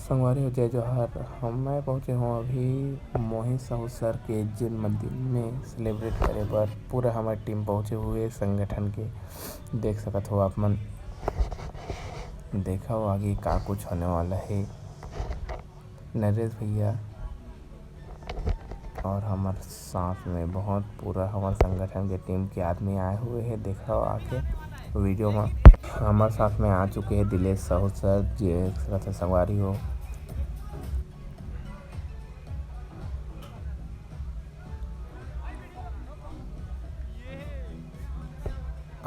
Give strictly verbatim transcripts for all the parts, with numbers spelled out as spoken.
संगवारी हो, जय जोहार। हम, मैं पहुँचे हूँ अभी मोहित साहू सर के जन्मदिन में celebrate करे बर। पूरा हमर team पहुँचे हुए संगठन के, देख सकत हो आप मन। देखो आगे का कुछ होने वाला है। नरेश भैया और हमर साथ में बहुत पूरा हमर संगठन के team के आदमी आए हुए हैं। देखो आके video में हमर साथ में आ चुके हैं दिलेश साहू सर, देख सकत हो संगवारी हो।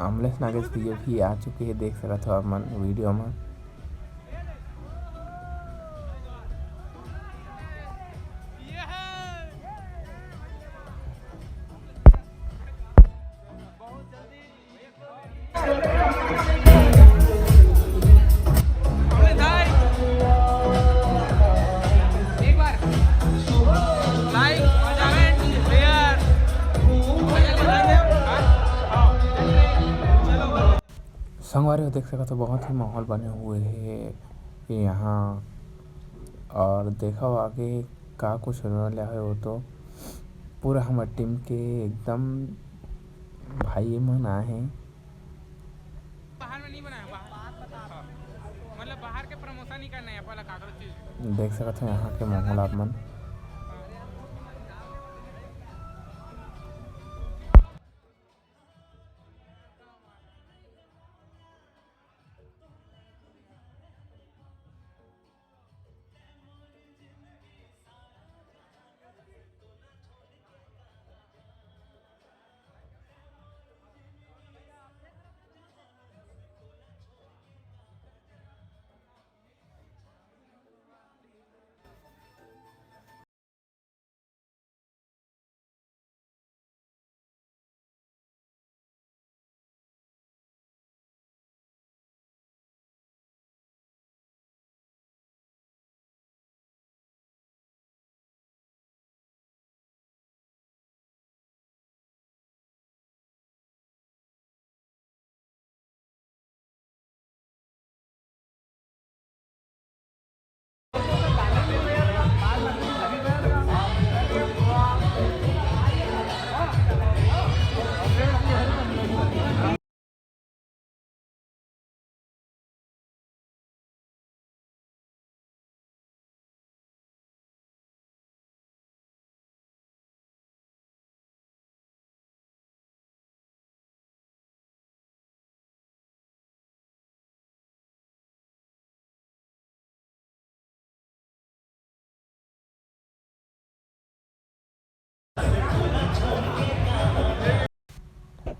अमलेश नागेश भैया भी आ चुके हैं, देख सकत हो आप मन video में। संगवारी हो, देख सकत हो, बहुत ही माहौल बने हुए हे यहाँ। और देखो आगे का कुछ होने वाला है, वो तो पूरा हमर team के एकदम भाई मन आए हैं। बाहर में नहीं बनाया, बाहर, मतलब बाहर के promotion नहीं करना है, पहला काकरो चीज। देख सकत हो यहाँ के माहौल आप मन।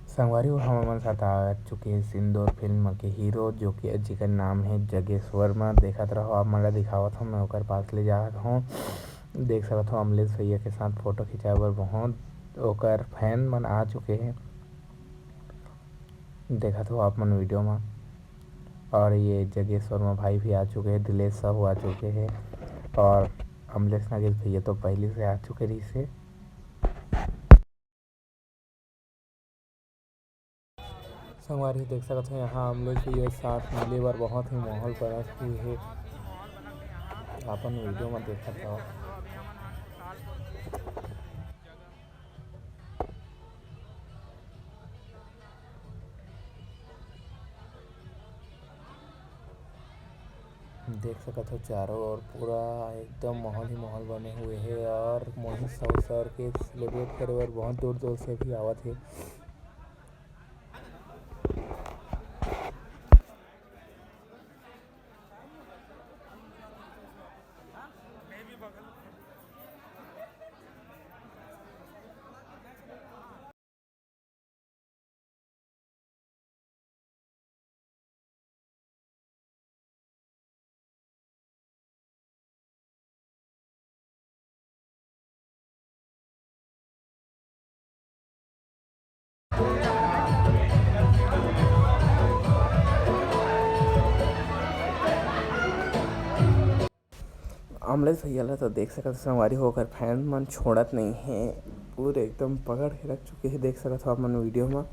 संगवारी हो, हमन साथ आ चुके हैं सिंदूर फिल्म के हीरो, जो कि, जिकर नाम है जगेश वर्मा। देखत रहो, आप मन ला दिखावत हूँ, मैं ओकर पास ले जात हूँ। देख सकत हो, अमलेश भैया के साथ फोटो खिंचाए बर बहुत ओकर फैन मन आ चुके हैं। देखत हो आप मन वीडियो में। और ये जगेश वर्मा भाई भी आ चुके हैं, दिलेश साहू आ चुके हैं और अमलेश नागेश भैया तो पहले से आ चुके रहिस हे। संगवारी देख सकत हो, यहाँ अमलेश भैया साथ मिले बर बहुत ही माहौल बना हुए हे। अपन वीडियो में देखत हो। देख सकत हो, चारों ओर पूरा एकदम माहौल ही माहौल बने हुए हे और मोहित साहू सर के सेलिब्रेट करे बर बहुत दूर दूर से भी आवत हे। अमलेश भैया ला तो देख सकत हो संगवारी हो, ओकर फैन मन छोड़त नहीं हे, पूरे एकदम पकड़ के रख चुके हे, देख सकत हो आप मन वीडियो में।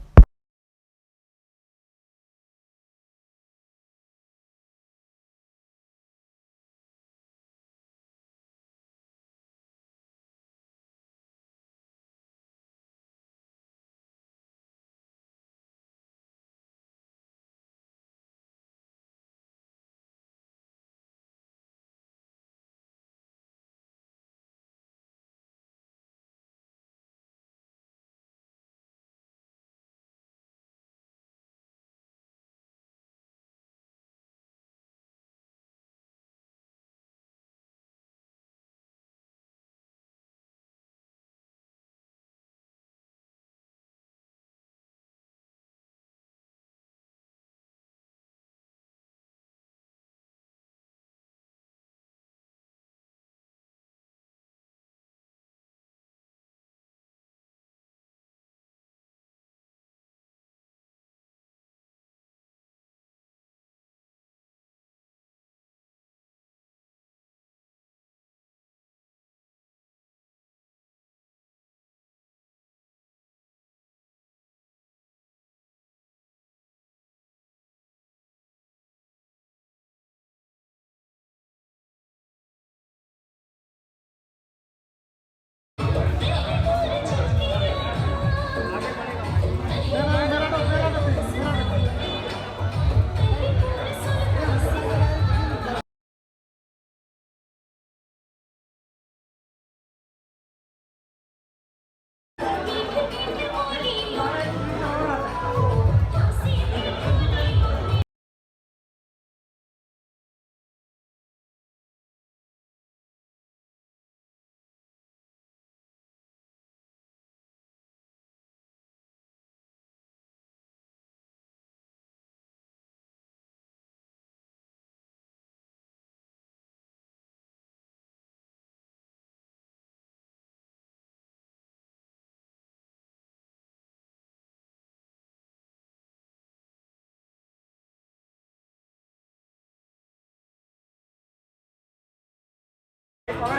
เพราะว่า